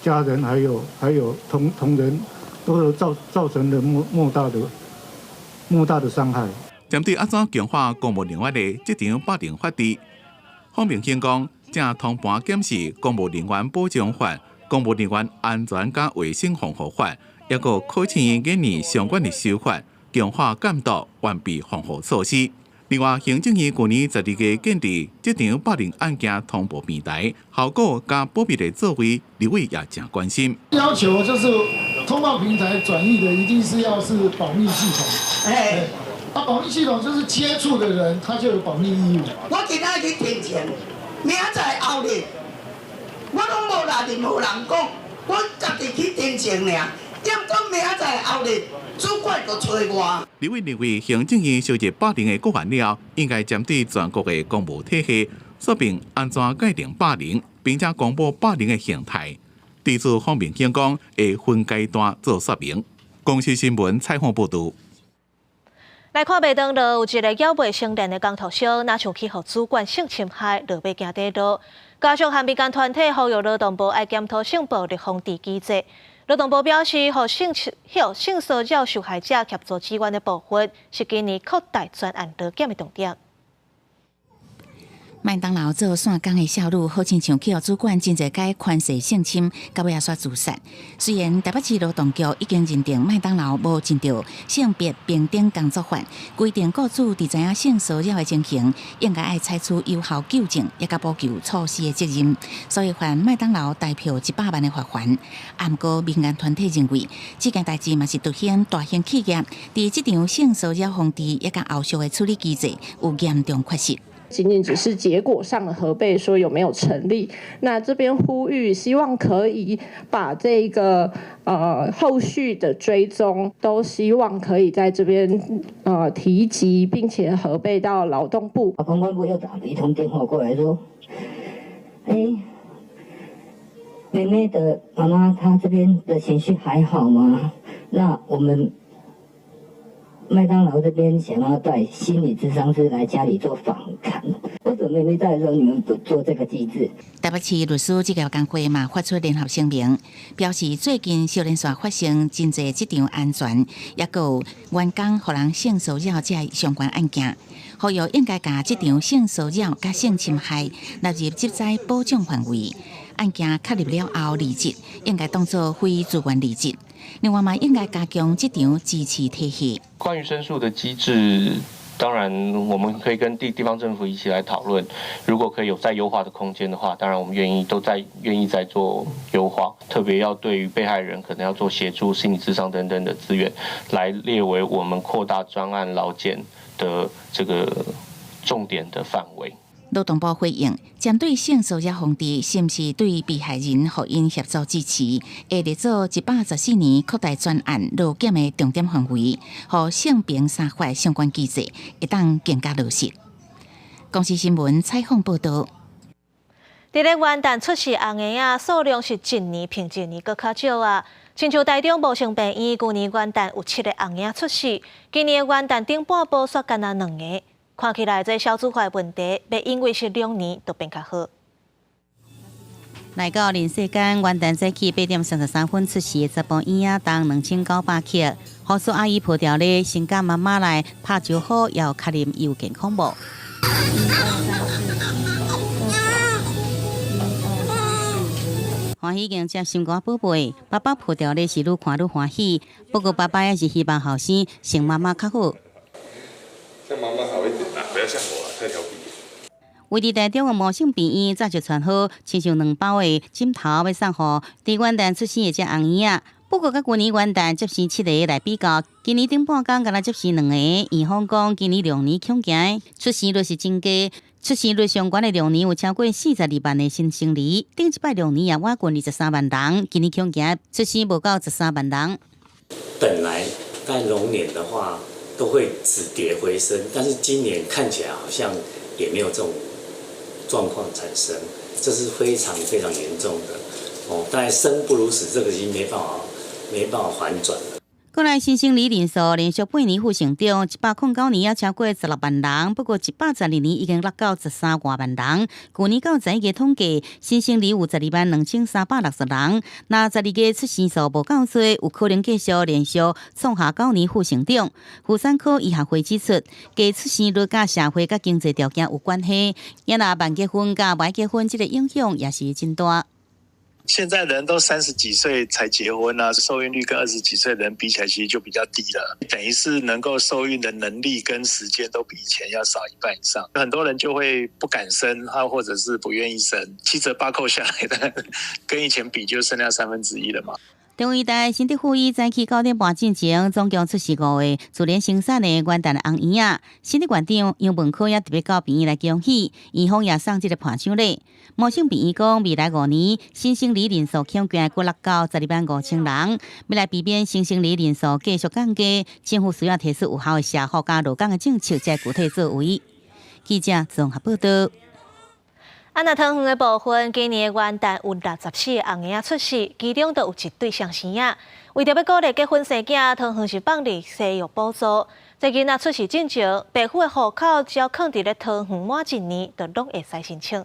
[SPEAKER 9] 家人還有同仁都有造成了莫大的傷害。
[SPEAKER 28] 針對按怎強化公務人員的職場霸凌法治，方明興講，正通盤檢視公務人員保障法、公務人員安全佮衛生防護法，抑閣考試院研擬相關的修法，強化監督，完備防護措施。另外，行政院去年12月建立職場霸凌案件通報平台，效果佮保密的作為，立委也誠關心。
[SPEAKER 15] 要求就是通報平台轉譯的一定是要是保密系統。哎，啊，保密系統就是接觸的人，他就有保密義務。
[SPEAKER 17] 我今仔去提錢，明仔載後日，我攏無來任何人講，我家己去提錢爾。點講明仔載後日，主管就揣我。
[SPEAKER 28] 立委認為，行政院收集霸凌的個案了，應該針對全國的公務體系，說明按怎界定霸凌，並且公布霸凌的形態。對此方明興講，會分階段做說明。公視新聞採訪報導。
[SPEAKER 1] 來看麥當勞有一个猶未成年的工讀生，若像去予主管性侵害，落尾行短路。家屬和民間團體呼籲勞動部愛檢討性暴力防治機制。勞動部表示，予性騷擾受害者協助支援的部分，是今年擴大專案勞檢的重點。
[SPEAKER 18] 麥當勞做散工的少女，好親像去予主管真濟擺權勢性侵，到尾仔煞自殺。雖然台北市勞動局已經認定麥當勞無盡著性別平等工作法，規定雇主佇知影性騷擾的情形，應該愛採取有效糾正，抑佮補救措施的責任，所以罰麥當勞台票100萬的罰鍰。毋過民間團體認為，這件代誌嘛是凸顯大型企業佇這場性騷擾防治抑佮後續的處理機制有嚴重缺失。
[SPEAKER 4] 僅僅只是結果上的核備，說有沒有成立？那這邊呼籲，希望可以把這個後續的追蹤，都希望可以在這邊提及，並且核備到勞動部。
[SPEAKER 5] 公關部又打了一通電話過來，說：欸，妹妹的媽媽，她這邊的情緒還好嗎？那我們麥當勞這邊想要帶心理諮商師來家裡做訪談，我準備沒在的時候，你們不做這個機制。
[SPEAKER 18] 台北市律師職業工會嘛發出聯合聲明，表示最近小連續發生真濟職場安全，抑閣有員工予人性騷擾這相關案件，呼籲應該共職場性騷擾佮性侵害納入職災保障範圍。案件確立了後離職，應該當做非自願離職。另外嘛，應該加強職場支持體系。
[SPEAKER 2] 關於申訴的機制，當然我們可以跟地方政府一起來討論。如果可以有再優化的空間的話，當然我們願意都在願意再做優化。特別要對於被害人，可能要做協助、心理諮商等等的資源，來列為我們擴大專案勞檢的這個重點的範圍。
[SPEAKER 18] 勞動部回應，針對性騷擾防治，是毋是對被害人予𪜶協助支持，會列做114年擴大專案勞檢的重點範圍，予性平三法相關機制會當更加落實。公視新聞採訪報導。
[SPEAKER 1] 佇咧元旦出世紅嬰仔數量是一年比一年閣較少啊！親像台中無勝病院，舊年元旦有七个紅嬰仔出世，今年元旦頂半晡煞干焦兩个。看起來這少子化問題，袂因為是龍年就變較好。
[SPEAKER 7] 來到人世間，元旦早起8點33分出世的查埔嬰仔重2900克，護士阿姨抱牢咧，先佮媽媽來拍招呼，要確認伊有健康無。歡喜迎接心肝寶貝，爸爸抱牢咧是愈看愈歡喜。不過爸爸也是希望後生像媽媽較好。
[SPEAKER 19] 像媽媽好一點啦，不要像我，太調皮。
[SPEAKER 7] 位佇台中的魔勝病院早就傳好，親像兩包的枕頭欲送予佇元旦出生的這紅嬰仔。不過，佮舊年元旦接生七個來比較，今年頂半工干焦接生兩個。院方講，今年龍年恐驚出生率是真低，出生率上懸的龍年有超過42萬的新生兒，頂一擺龍年也倚近23萬人，今年恐驚出生無夠13萬人。
[SPEAKER 20] 本來在龍年的話，都會止跌回升，但是今年看起來好像也沒有這種狀況產生，這是非常非常嚴重的哦。當然生不如死，這個已經沒辦法反轉了。
[SPEAKER 7] 過來新生兒人數連續八年負成長，109年也超過16萬人，不過112年已經落到13外萬人。舊年到11月統計，新生兒有122,360人，若12月出生數無夠濟，有可能繼續連續創下9年負成長。婦產科醫學會指出，低出生率佮社會佮經濟條件有關係，也若晚結婚佮晚結婚，這個影響也是真大。
[SPEAKER 27] 現在人都30幾歲才結婚啊，受孕率跟20幾歲的人比起來，其實就比較低了。等於是能夠受孕的能力跟時間都比以前要少一半以上。很多人就會不敢生，或者是不願意生，七折八扣下來的，跟以前比就剩下1/3了嘛。
[SPEAKER 7] 中醫大新竹附醫早起9點半進前，總共出世五个自然生產的元旦紅嬰仔。新竹縣長楊文科也特別到病院來恭喜，院方也送這个頒獎禮。魔勝病院講，未來5年新生兒人數恐驚閣落到125,000人，欲來避免新生兒人數繼續降低，政府需要提出有效的社福佮勞工的政策，才具體作為。記者綜合報道。
[SPEAKER 1] 啊，若桃園的部分，今年的元旦有64个紅嬰仔出世，其中就有一對雙生仔。為著欲鼓勵結婚生囝，桃園是放入生育補助。這囡仔出世進前，爸父的戶口只要囥佇咧桃園滿一年，就攏會使申請。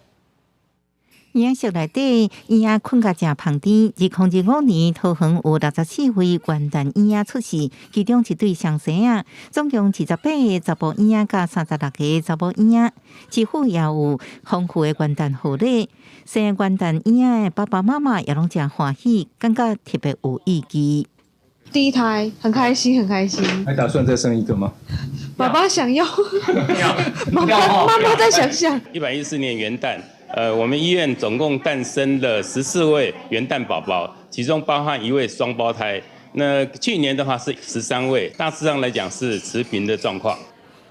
[SPEAKER 6] 嬰仔室內底，嬰仔睏甲誠芳甜。2025年，桃園有64位元旦嬰仔出世，其中一對雙生仔，總共28個查埔嬰仔佮36個查某嬰仔。市府也有豐富的元旦賀禮，生元旦嬰仔的爸爸媽媽也攏誠歡喜，感覺特別有意義。
[SPEAKER 28] 第一胎很開心，很開心。
[SPEAKER 10] 還打算再生一個嗎？
[SPEAKER 28] 爸爸想要，媽媽媽媽再想想。
[SPEAKER 29] 114年元旦，我們醫院總共誕生了14位元旦寶寶，其中包含一位雙胞胎。那去年的話是13位，大致上來講是持平的狀況。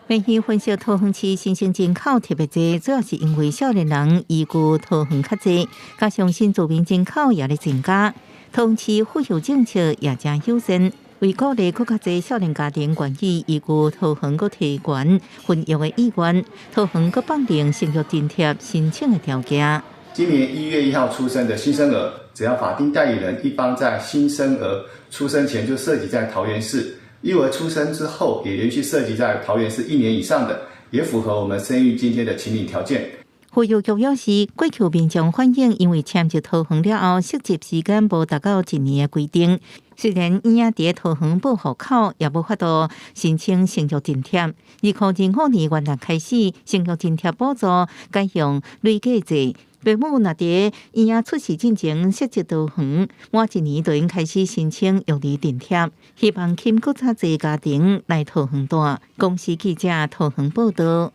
[SPEAKER 6] 媒體分析桃園市新生人口特別濟，主要是因為少年人移居桃園較濟，加上新住民人口也咧增加，桃園市婦幼政策也誠友善，為鼓勵閣較濟少年家庭願意移居桃園，閣提懸婚育的意願，桃園閣放寬生育津貼申請的條件。
[SPEAKER 3] 今年1月1號出生的新生兒，只要法定代理人一方在新生兒出生前就設籍在桃園市，嬰兒出生之後也連續設籍在桃園市一年以上的，也符合我們生育津貼的請領條件。
[SPEAKER 6] 婦幼局表示，過去民眾反映，因為遷入桃園了後，設籍時間無達到一年的規定，雖然嬰仔佇桃園報戶口，也無法度申請生育津貼。2025年元旦開始，生育津貼補助改用累計制。父母若佇嬰仔出世進前設籍桃園，滿一年就應開始申請育兒津貼，希望吸引閣較濟家庭來桃園蹛。公視記者桃園報道。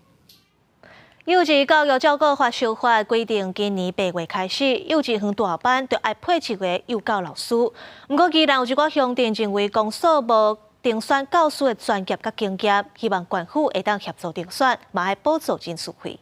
[SPEAKER 1] 幼稚教育照顧法修法規定，今年8月開始，幼稚園大班就愛配一個幼教老師。毋過，宜蘭有一寡鄉鎮認為公所無遴選教師的專業佮經驗，希望縣府會當協助遴選，嘛愛補助人事費。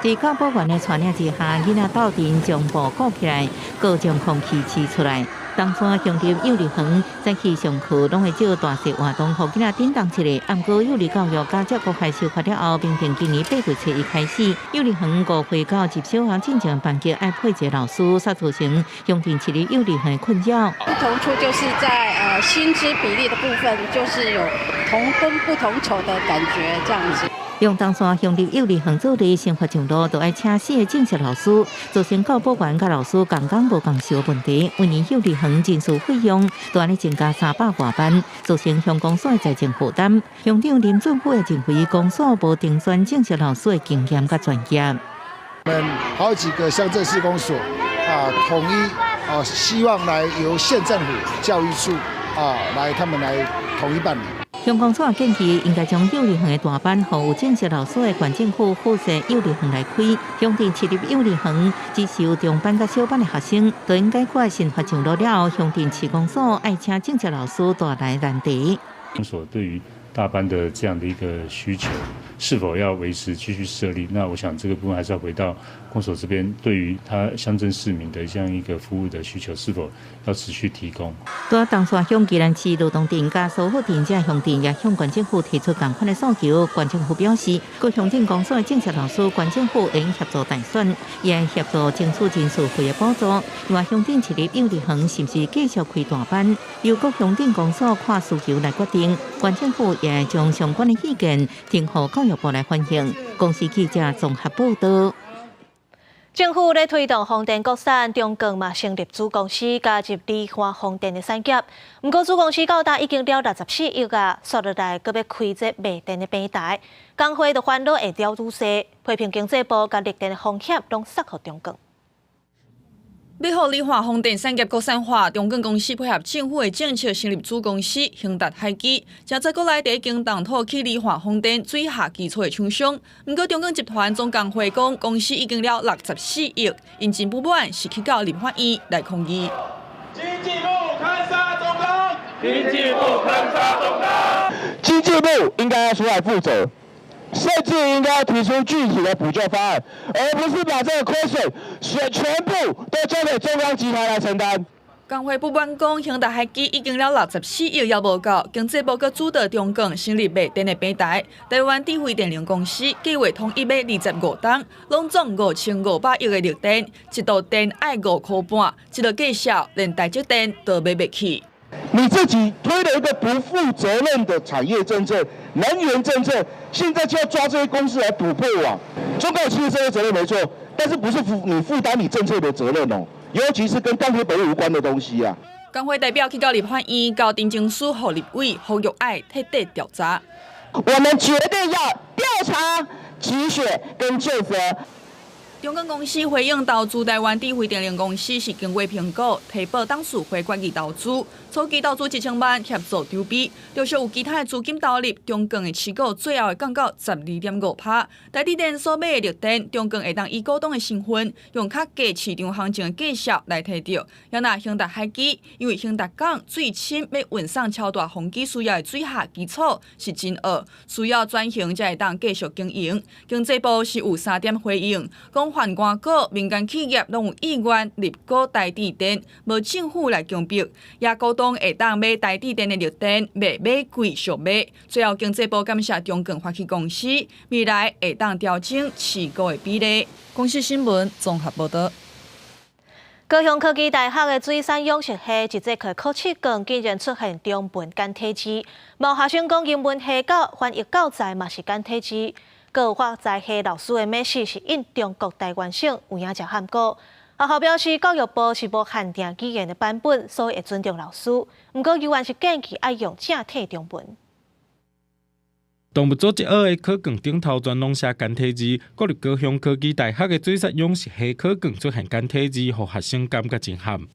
[SPEAKER 6] 佇教保員的帶領之下，囡仔鬥陣將布裹起來，閣將空氣試出來。東山鄉立幼兒園早起上課，攏會借大細活動，予囡仔振動一下。毋過幼兒教育佮照顧法修法了後，明定今年8月初一開始，幼兒園5歲到入小學進前班級愛配一個老師，煞造成鄉鎮市立幼兒園的困擾。
[SPEAKER 8] 不同處就是在薪資比例的部分，就是有同工不同酬的感覺，這樣子。
[SPEAKER 6] 用東山鄉立幼兒園做例，生活上路都愛請四個正式老師，造成教保員佮老師仝工無仝酬問題。每年幼兒園人事費用都按呢增加300外萬，造成鄉公所的財政負擔。鄉長林俊富也認為，公所無遴選正式老師的經驗佮專業。
[SPEAKER 15] 我們好幾個鄉鎮市公所啊，統一啊，希望來由縣政府教育處啊，來他們來統一辦理。
[SPEAKER 6] 鄉公所建議，應該將幼兒園的大班，予有正式老師的縣政府附設幼兒園來開。鄉鎮市立幼兒園只收中班佮小班的學生，都應解決新法上路了後，鄉鎮市公所愛請正式老師帶來難題。
[SPEAKER 11] 公所對於大班的這樣的一個需求，是否要維持繼續設立？那我想這個部分還是要回到公所這邊，對於他鄉鎮市民的這樣一個服務的需求，是否要持續提供？
[SPEAKER 6] 佇東山鄉宜蘭市羅東鎮佮蘇澳鎮這鄉鎮也向縣政府提出仝款的訴求。縣政府表示，各鄉鎮公所的正式老師，縣政府會協助代選，也會協助爭取人事費的補助。另外，鄉鎮市立幼兒園是毋是繼續開大班，由各鄉鎮公所看需求來決定。縣政府也會將相關的意見呈予教育部來反映。公視記者綜合報道。
[SPEAKER 1] 政府咧推動風電國產，中鋼嘛成立子公司加入離岸風電的產業。毋過子公司到今已經了64億啊，紲落來閣欲開這賣電的平台，工會就煩惱會了愈濟，批評經濟部共綠電的風險攏捒予中鋼。
[SPEAKER 21] 欲予離岸風電產業國產化，中鋼公司配合政府的政策，成立子公司興達海基，誠濟國內第一間動土起離岸風電水下基礎的廠商。毋過中鋼集團總工會講，公司已經了64億，𪜶真不滿，是去到立法院來抗議。
[SPEAKER 22] 經濟部砍殺中鋼，經濟部砍殺中鋼，
[SPEAKER 16] 經濟部應該要出來負責。甚至應該要提出具體的補救方案，而不是把這個虧損全部都交給中鋼集團來承擔。
[SPEAKER 21] 工會不滿講，興達海基已經了64億也無夠，經濟部閣主導中鋼成立賣電的平台，台灣智慧電能公司計劃統一買25棟，攏總5500億的綠電，一度電愛5塊半，這個價數連台積電都買袂起。
[SPEAKER 16] 你自己推了一個不負責任的產業政策、能源政策，現在就要抓這些公司來補破網。中鋼其實這個責任沒錯，但是不是你負擔你政策的責任哦，尤其是跟鋼鐵本業無關的東西啊。
[SPEAKER 21] 工會代表去到立法院，交陳情書予立委侯友宜徹底調查。
[SPEAKER 16] 我們絕對要調查、汲血跟究責。
[SPEAKER 21] 中鋼公司回應投資台灣智慧電能公司是經過評估，提報董事會決議投資，初期投資1000萬協助籌備，陸續有其他的資金投入，中鋼的持股最後會降到12.5%。台智電所買的綠電，中鋼會當以股東的身份，用較低市場行情的價數來提著。也若興達海基，因為興達港水深欲運送超大風機需要的水下基礎是真惡，需要轉型才會當繼續經營。經濟部是有三點回應，講縣官股民間企業攏有意願入股台智電，無政府來強迫，也股東會當買台智電的綠電，袂買貴俗買。最後經濟部感謝中鋼發起公司，未來會當調整持股的比例。公視新聞綜合報導。
[SPEAKER 1] 高雄科技大學的水產養殖系一節課考試卷竟然出現中文簡體字，有學生講英文系教翻譯教材嘛是簡體字。閣有法在系老師的面試是印中國台灣省有影誠坎坷。學校表示教育部是無限定語言的版本，所以會尊重老師。毋過猶原是建議愛用正體中文。
[SPEAKER 9] 動物組一學的考卷頂頭全攏寫簡體字，國立高雄科技大學的水產養殖系考卷出現簡體字，予學生感覺真譀。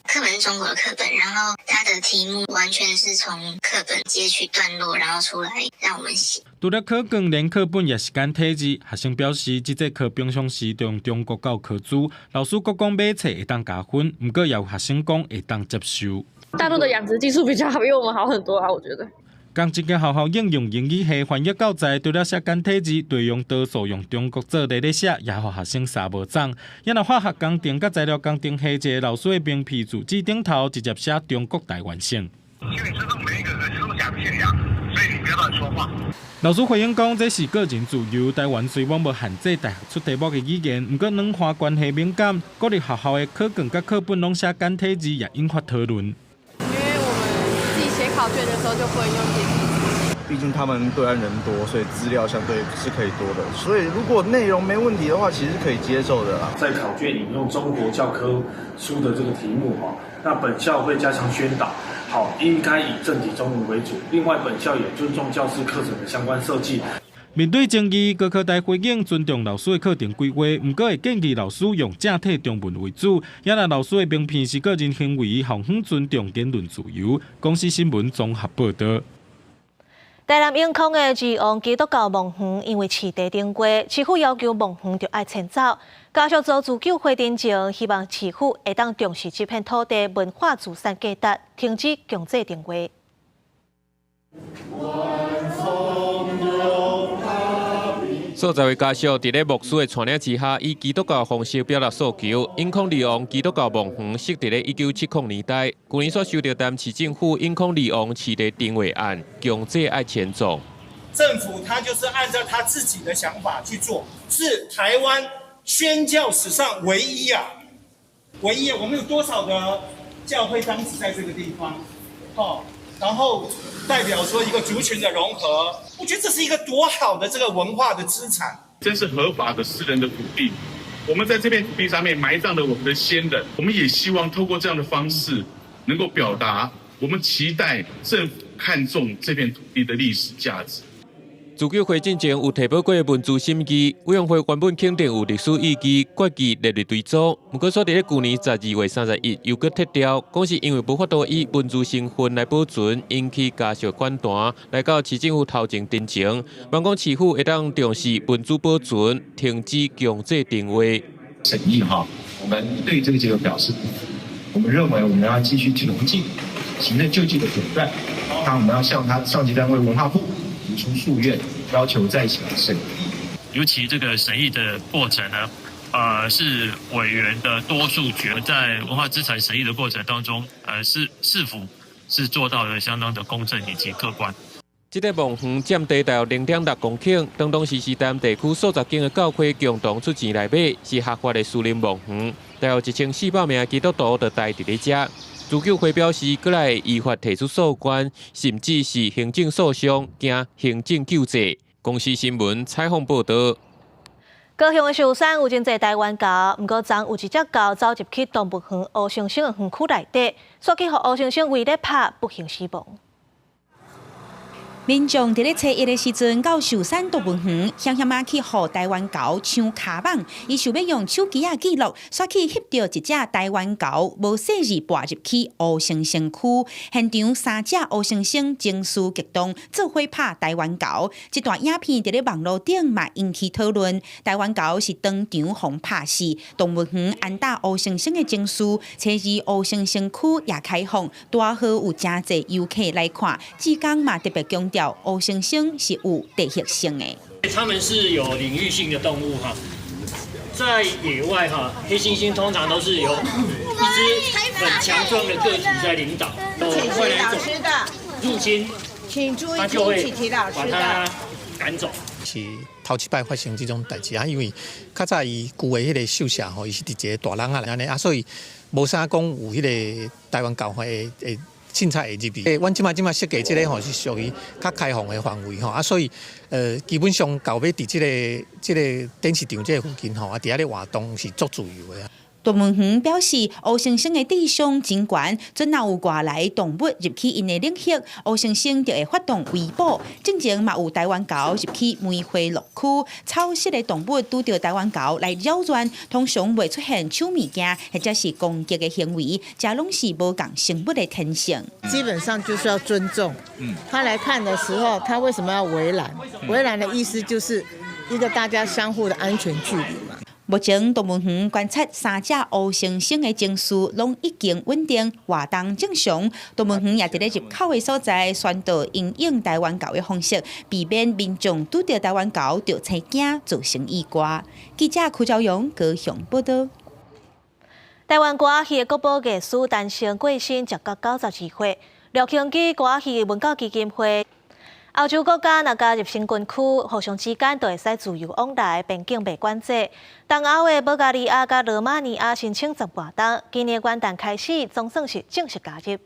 [SPEAKER 12] 課本是中國的課本，然後它的題目完全是從課本截取段落，然後出來讓我們寫。
[SPEAKER 9] 除了考卷，連課本也是簡體字。學生表示，這節課平常時用中國教科書，老師閣講買冊會當加分，毋過也有學生講會當接受。
[SPEAKER 13] 大陸的養殖技術比較好，比我們好很多啊，我覺得。
[SPEAKER 9] 仝一間學校應用英語系翻譯教材，除了寫簡體字，內容多數用中國做例咧寫，也予學生捎無鬃。也若化學工程佮材料工程系一个老師的名片字紙頂頭直接寫中國台灣省。
[SPEAKER 14] 請你尊重每一個人思想信仰，所以你不要亂說話。
[SPEAKER 9] 老師回應講，這是個人自由，台灣雖罔無限制大學出題目的語言，毋過兩岸關係敏感，國立學校的考卷佮課本攏寫簡體字，也引發討論。
[SPEAKER 13] 考卷的時候就不會用簡體字。
[SPEAKER 17] 畢竟他們對岸人多，所以資料相對是可以多的。所以如果內容沒問題的話，其實可以接受的啦。
[SPEAKER 23] 在考卷引用中國教科書的這個題目哈，那本校會加強宣導，好，應該以正體中文為主。另外，本校也尊重教師課程的相關設計。
[SPEAKER 9] 面對爭議，高科大回應尊重老師的課程規劃，毋過會建議老師用正體中文為主。也若老師的名片是個人行為，校方尊重言論自由。公視新聞綜合報導。
[SPEAKER 1] 台南永康的二王基督教墓園因為飼地頂過，市府要求墓園著愛遷走。家屬做自救會陳情，希望市府會當重視這片土地文化資產價值，停止強制重劃。
[SPEAKER 24] 數十位家屬佇咧牧師的帶領之下，以基督教方式表達訴求。永康二王基督教墓園設佇咧1970年代，舊年煞收著台南市政府永康二王飼地重劃案，強制愛遷走。
[SPEAKER 25] 政府他就是按照他自己的想法去做，是台灣宣教史上唯一啊，唯一啊！我們有多少的教會當時在這個地方，哦，然後代表說一個族群的融合，我覺得這是一個多好的這個文化的資產。
[SPEAKER 19] 這是合法的私人的土地，我們在這片土地上面埋葬了我們的先人，我們也希望透過這樣的方式，能夠表達我們期待政府看重這片土地的歷史價值。
[SPEAKER 24] 自救會進前有提報過文資審議委員會，原本肯定有歷史意義，決議列入追蹤。毋過，煞佇咧舊年12月31又閣撤掉，講是因為無法度以文資身份來保存，引起家屬反彈，來到市政府頭前陳情，望講市府會當重視文資保存，停止強制重劃。
[SPEAKER 26] 審議哈，我們對這個結果表示不服，我們認為我們要繼續窮盡行政救濟的手段，那我們要向他上級單位文化部提出訴願，要求再行審議。
[SPEAKER 30] 尤其這個審議的過程呢，是委員的多數決，在文化資產審議的過程當中，是否是做到了相當的公正以及客觀。
[SPEAKER 24] 這個墓園佔地大約0.6公頃，當時是台南地區數十間的教會共同出錢來買，是合法的私人墓園。大約1400名基督徒就待佇咧遮。自救會表示，閣來依法提出訴願，甚至是行政訴訟，驚行政救濟。公視新聞採訪報導。
[SPEAKER 1] 高雄的壽山有真濟台灣狗，毋過昨有一隻狗走入去動物園烏猩猩的園區內底，煞去予烏猩猩圍咧拍，不幸死亡。
[SPEAKER 2] 民眾佇咧初一的時陣到壽山動物園，險險仔去予臺灣猴搶跤蠓，伊想欲用手機仔記錄，煞去翕著一隻臺灣猴無細膩跋入去烏猩猩區，現場三隻烏猩猩情緒激動，做伙拍臺灣猴。這段影片佇咧網路頂嘛引起討論。臺灣猴是當場予拍死，動物園安搭烏猩猩的情緒，初二烏猩猩區也開放，拄好有誠濟遊客來看，志工嘛特別強調烏猩猩是有地域性的。
[SPEAKER 30] 它們是有領域性的動物哈，在野外哈，黑猩猩通常都是由一隻很強壯的個體在領導，外來種入侵，
[SPEAKER 4] 請注意
[SPEAKER 30] 它就會把它趕走。
[SPEAKER 5] 是頭一擺發生這種代誌啊，因為較早伊舊的彼個獸舍吼，伊是佇一個大籠仔按呢啊，所以無啥講有彼個臺灣猴會凊彩會入去。阮這擺設計這个吼是屬於較開放的範圍吼，啊，所以基本上猴欲佇這個展示場這个附近吼，啊，佇遐咧活動是足自由的。
[SPEAKER 2] 動物園表示，烏猩猩的智商真懸，準若有外來動物入去𪜶的領域，烏猩猩就會發動圍捕。進前嘛有臺灣猴入去梅花鹿區，草食的動物拄著臺灣猴來擾亂，通常袂出現搶物件或者是攻擊的行為，這攏是無仝生物的天性。
[SPEAKER 4] 基本上就是要尊重。他來看的時候，他為什麼要圍欄？圍欄的意思就是一個大家相互的安全距離嘛。
[SPEAKER 2] 目前動物園觀察三隻烏猩猩的情緒攏已經穩定，活動正常。動物園也佇咧入口的所在宣導因應臺灣猴的方式，避免民眾拄著臺灣猴著青驚造成意外。記者柯昭勇高雄報導。
[SPEAKER 1] 臺灣歌仔戲的國寶藝師陳升過身，終年92歲。廖慶基歌仔戲文教基金會。歐洲國家若加入申根區，互相之間就會使自由往來，邊境袂管制。東歐的保加利亞佮羅馬尼亞申請10外冬，今年元旦開始，總算是正式加入。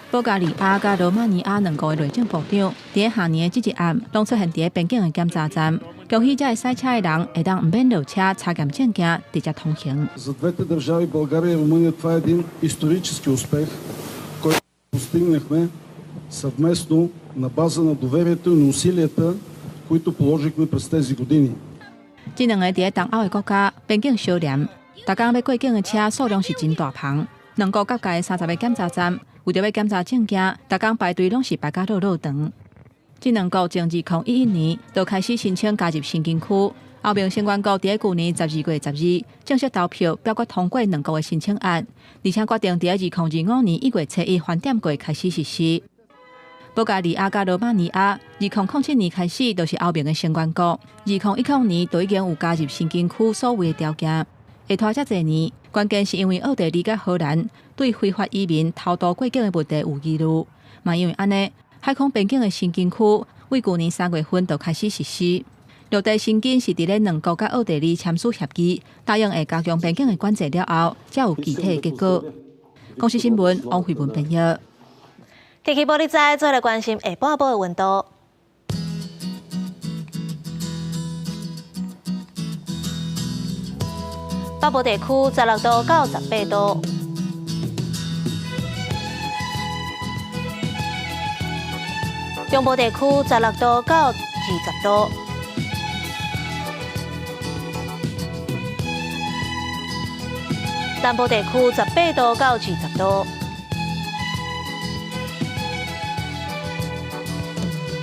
[SPEAKER 7] 保加利亞佮羅馬尼亞兩國的內政部長，佇下年的這一暗，攏出現佇邊境的檢查站，恭喜這个賽車的人會當毋免落車查驗證件，直接通行。
[SPEAKER 10] За двете държави България и Румъния това е един исторически успех, който постигнахме съвместно на база на доверието и на усилията, които положихме през тези години.
[SPEAKER 7] 這兩個佇咧東歐的國家邊境相連，逐工欲過境的車數量是真大篷。兩國各界30个檢查站，為著欲檢查證件，逐工排隊攏是排甲落落長。這兩國從2011年就開始申請加入申根區，歐盟成員國佇咧舊年12月12正式投票表決通過兩國的申請案，而且決定佇咧2025年1月初1翻點過開始實施。保加利亞佮羅馬尼亞，2007年開始就是歐盟的成員國，2010年就已經有加入申根區所謂的條件。會拖遮濟年，關鍵是因為奧地利佮荷蘭對非法移民偷渡過境的問題有疑慮，嘛因為按呢，海空邊境的申根區為舊年3月份就開始實施。陸地申根是佇咧兩國佮奧地利簽署協議，答應會加強邊境的管制了後，才有具體的結果。公視新聞王慧文編譯。
[SPEAKER 1] 天氣報你知，做來關心下半晡的溫度。北部地區16度到18度，中部地區16度到20度，南部地區18度到20度，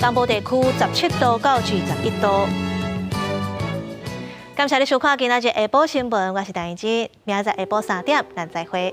[SPEAKER 1] 東部地區17度到21度。感謝你收看今仔日下晡新聞，我是陳怡之，明仔載下晡3點，咱再會。